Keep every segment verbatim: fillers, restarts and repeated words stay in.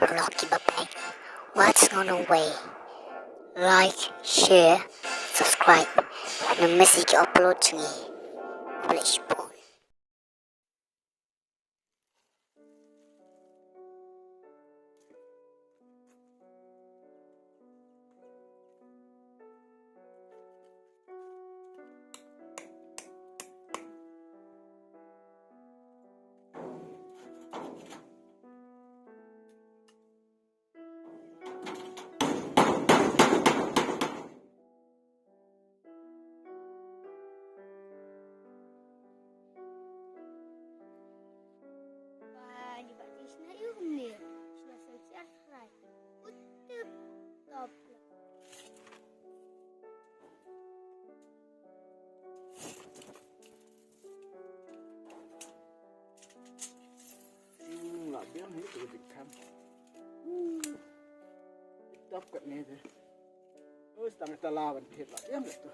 vlog kiba peit. Wat sngewbha nongwei. Like, share, subscribe. Ym miss ïa ki upload jong ngi. Khublei shibun. Ba, ni ba ti shna ïu kumne. Shna sa siar sa. Utip. Top. Hmm, la biang hi tu dik kam. Hmm. Tap kat ni te. Us tang ta la ban thit la biang tu.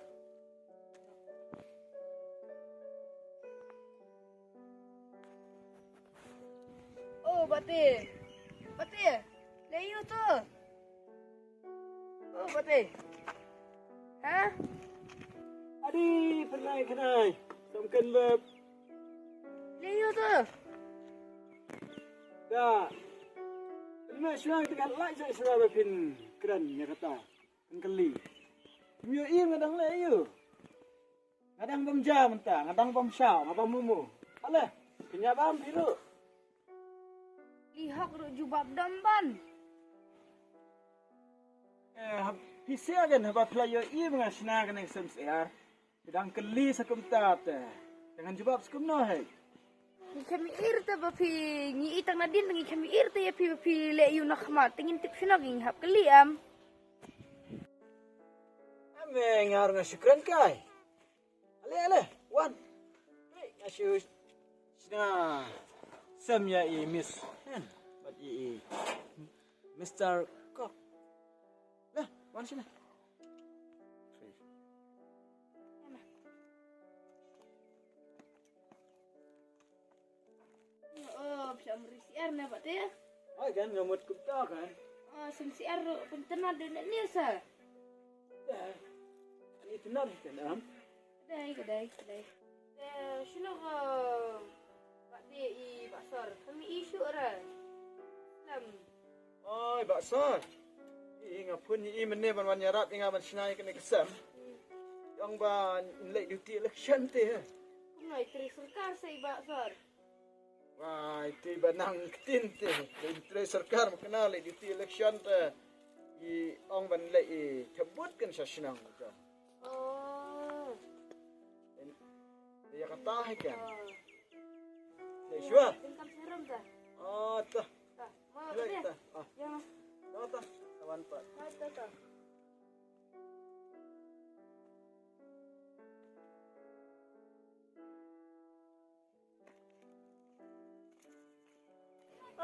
Oh, Bate. Bate. Lei ïu tu. Oh, Bate. Ha? Adi, pernai kenai. Samken beb. Lei ïu tu. Da. Pernai shuang tengah lai sa shuang beb phin kren ïa kata. Phin kylli. Ïu ïu nga dang lei ïu. Nga dang bam ja mynta, nga dang bam shaw, nga bam momo. Ale, phin ïa bam phi ruh. Li hok ruh jubab dam ban. Eh, hap-, phi sia kan haba phi la ïohi ba nga shna kane ka sem syiar. Phi dang kylli sa kumta te. Te ngan jubab sa kumno hei. Ngi khlem ïohi te ba phi, ngi i tang nadien ngi khlem ïohi te ïa phi ba phi leh ïu na khmat. Te ngin tip shano ngi hap kylli em. Em, eh, nga ruh nga shu kren kai. Ale, ale, wan. Hei, nga shu shna sem ïa i Miss Hen bad i, i Mister Kok. Le, wan shane. Oh, phi ïa mri syiar ne Bate? Ai kan nga mut kumta kan. Oh, sem syiar ruh pyntynnat dei ne sa. Dei. Ani tynnat kan am. Dei, dei, dei. Te shano ka Bate i Bah Sor? Kami i shu ra. Lam. Oi, Bah Sor. I nga phone i mynne ban wan ïarap i nga ban shna ïa kane ka sem. Ong ba in leh duty election te. Kumno i trei sorkar sa i Bah Sor? Wai, te ba nang ktien te. Te trei sorkar ma kane leh duty election te. I ong ban leh i thep vote kan sa shnong te. Oh. Te ïa kata hi kan. Oh. Te sure. Tingkam serum te. Oh, te. Te. Ma, Te, te. Ah. Ïa. Te, te. Te wan pat. Te, te, te.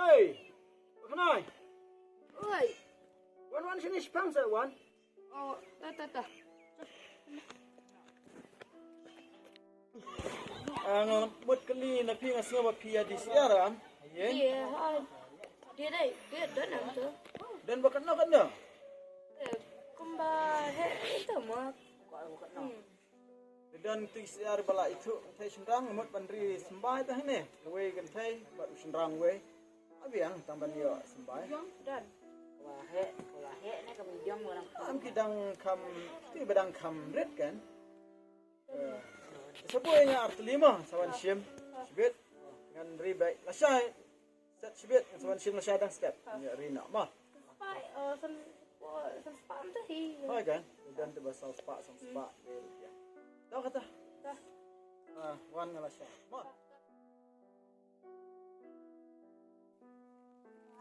Hei, Paknai. Oi. Wan, wan shane shipang sa wan. Oh, ta, ta, ta. Ah, nga mut kylli na phi nga sngew ba phi ïa dei syiar am. Ïa. Ïa, ha. Dei, dei, dei, don am tu. Don ba katno katno? Eh, kumba he, ito mo. Hmm. Don tu syiar ba la ithuh kynthei shynrang, mut ban ri symbai ta hangne. Kawei kynthei bad u shynrang wei. Abiang tang ban ïoh symbai. Don. Kaba heh, kaba heh ne kaba medium, kaba dang kham. Am ki dang kham, ki ba dang kham rit kan. Eh, sa buh ïa nga ar tylli mo, sa wan shim. Shibit. Ngan ri beit. Lashai. Set shibit, sa wan shim lashai dang step. Ïa ri noh mo. Spah, eh, san, oh, san spah am tu hi. Hoi kan? Don tu ba saw spah, san spah. Ri rupiah. Tau kata. Dah. Ah, wan nga lashai. Mo.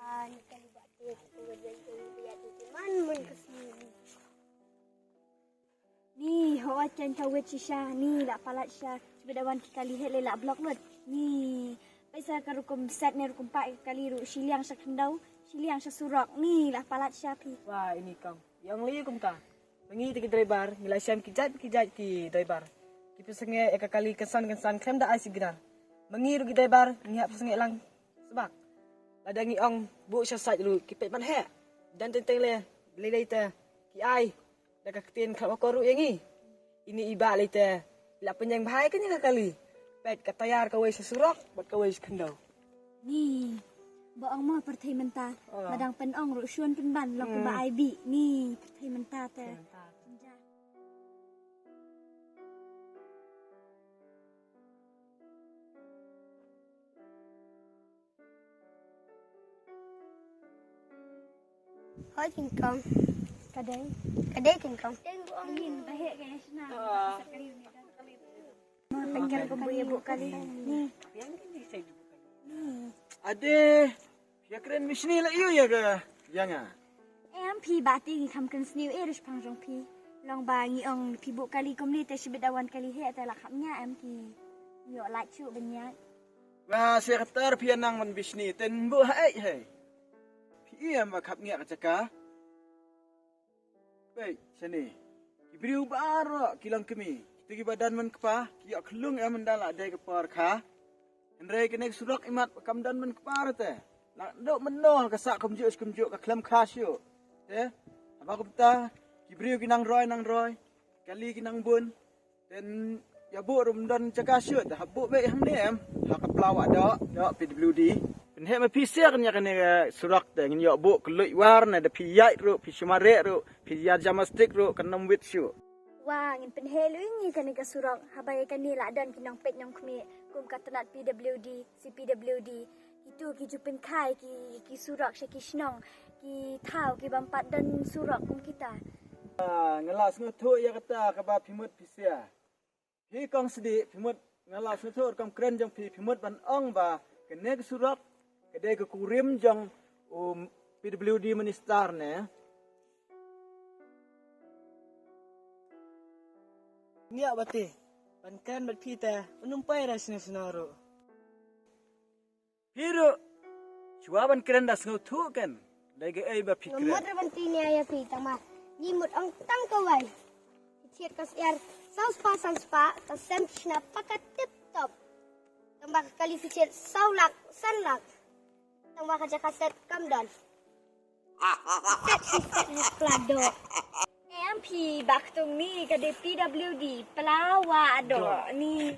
Ah, ni kali ba tu, tu ba jan tu, ïa tu, tu man mun ka sini. Ni, ho, jan ka wet shisha, ni la palat sha. Shibit da wan ki kali het le la block lut. Ni, pisa ka rukom set ne rukom pah ka kali ruh shiliang sha khyndew, shiliang sha surok. Ni la palat sha phi. Wah, ini kong. Ïong li kumta. Ngi te ki driver, ngi la shem ki jait ki jait ki driver. Ki pisa ngi ïa ka kali kynsan kynsan khlem da ai signal. Ngi ruh ki driver, ngi hap pisa ngi lang. Sebab Lada ngi ong buh sha sait ruh ki peit ban heh. Don teng teng lei, lei lei te ki ai da ka ktien khlem akor ruh ïa ngi. Ine i bah lei te la pynïeng bha ïa kane ka kali. Peit ka tayar kawei sha surok bad kawei sha khyndew. Ni ba ong mo pyrthei mynta. Ah. Ba dang pynong ruh shun pynban long kumba ai bih. Ni pyrthei mynta te. Hoi King Kong. Ka dei. Ka dei King Kong. Yin ba heh ka ïa shna. Mo tengker ka buh ïa buh kali. Ni. Ade. Ïa kren mishni la ïu ïa ka ïa nga. Em phi ba ti ngi kham kren sniew eh ruh shipang jong phi. Long ba ngi ong phi buh kali kumne te shibit da wan kali heh te la kham nia em ki. Ïoh lait shuh ban nia. Ba se khatar phi nang ban bishni ten buh ha ei hei. Phi em ba khap ngia ka jaka. Peit shane. Ki briew baroh ki long kmie. Kita kiba don man kpa ki ïoh khlung em ynda la dei ka por kha. Hynrei kane ka surok imat ba kam don man kpa te. La dok mynno ka sah kumjuh kumjuh ka khlem kha shuh. Te haba kumta ki briew ki nang roi nang roi. Kali ki nang bun. Ten ïa buh rum don jaka shuh te hap buh beit hangne em ha ka pla Wahdoh doh P W D. Pynheh ma phi siar ïa kane ka surok te ngin ïoh buh kylluid war ne da phi ïaid ruh phi shu mareh ruh phi ïa jamastik ruh kan ym wit shuh. Wa ngin pynheh lui ngi kane ka surok haba ïa kane la don ki nongpeit nongkhmih kum ka tnat P W D, C P W D. Kitu ki ju pynkhie ki ki surok sha ki shnong ki thaw ki bym pat don surok kum kita. Ah, nga la sngewthuh ïa kata kaba phi mut phi siar. Phi kong sdie phi mut nga la sngewthuh rukom kren jong phi phi mut ban ong ba kane ka surok ka dei ka kurim jong u P W D minister ne. Ngiah bati ban kren bad phi te un ym poi ra sngewsynor ruh. Phi ruh shuwa ban kren da sngewthuh kan. Dei kaei ba phi kren. Nga mut ruh ban tieng ïa phi tang ma ngi mut ong tang kawei. Ki thied ka syiar saw spah san spah ka sem ki shna paka tip top. Tang ba ka kali ki thied saw lak san lak. Tang ba ka jaka set kam don. Set ki set ha pla doh. Em phi ba ktung ni ka dei P W D pla Wahdoh ni.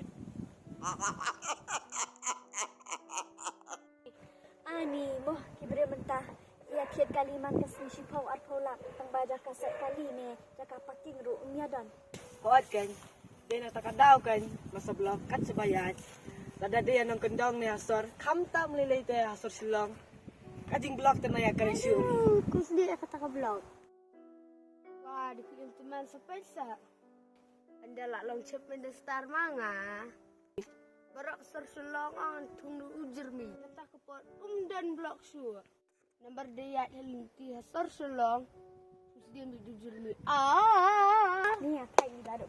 Ani mo ki briew mynta ïa thied kali man ka sngi shiphew arphew lak tang ba jaka set kali ne jaka parking ruh ym ïa don. Hooid keiñ. Dei na kata ka daw keiñ masa block kat sha ba ïaid. Lada dei ïa nongkyndong ne ha sor khamtam lei lei te ha sor Shillong. Ka jing block te na ïa kren shuh. Aduh, khuslih ïa kata ka block. Wa, dei phi im tymmen sa peit sa. Ynda la long chief minister ma nga. Baroh sor Shillong ong thung du u jyrmi. Kata ka por um don block shuh. Namar dei ïaid ha lynti ha sor Shillong. Sdien dei du jyrmi. Ah. Ni ïa thai ni baroh.